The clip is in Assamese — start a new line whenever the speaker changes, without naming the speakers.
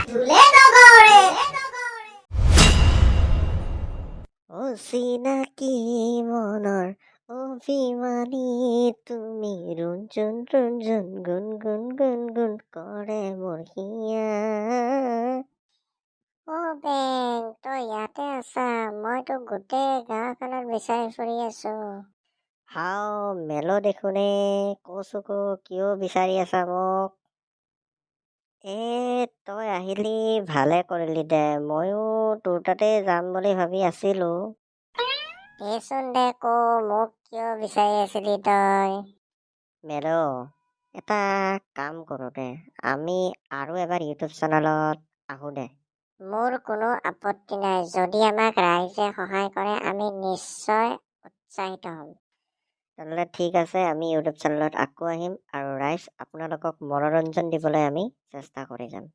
ঢোলে নগৰে।
অচিনাকি মনৰ অভিমানী তুমি, ৰুণজুন ৰুণজুন গুণ গুণ গুণ গুণ কৰে মোৰ হিয়া।
অ বেং, তই ইয়াতে আছা? মইতো গোটেই গাঁওখনত বিচাৰি ফুৰি আছো।
হাও মেল দেখোনে, কচো ক, কিয় বিচাৰি আছা মোক? এ তই আহিলি, ভালে কৰিলি দে। ময়ো তোৰ তাতে যাম বুলি ভাবি আছিলো।
দেচোন দে ক, মোক কিয় বিচাৰি আছিলি তই?
মেল, এটা কাম কৰোঁ দে, আমি আৰু এবাৰ ইউটিউব চেনেলত আহোঁ দে।
মোৰ কোনো আপত্তি নাই। যদি আমাক ৰাইজে সহায় কৰে, আমি নিশ্চয় উৎসাহিত হ'ম।
তেনেহ'লে ঠিক আছে, আমি ইউটিউব চেনেলত আকৌ আহিম আৰু ৰাইজ, আপোনালোকক মনোৰঞ্জন দিবলৈ আমি চেষ্টা কৰি যাম।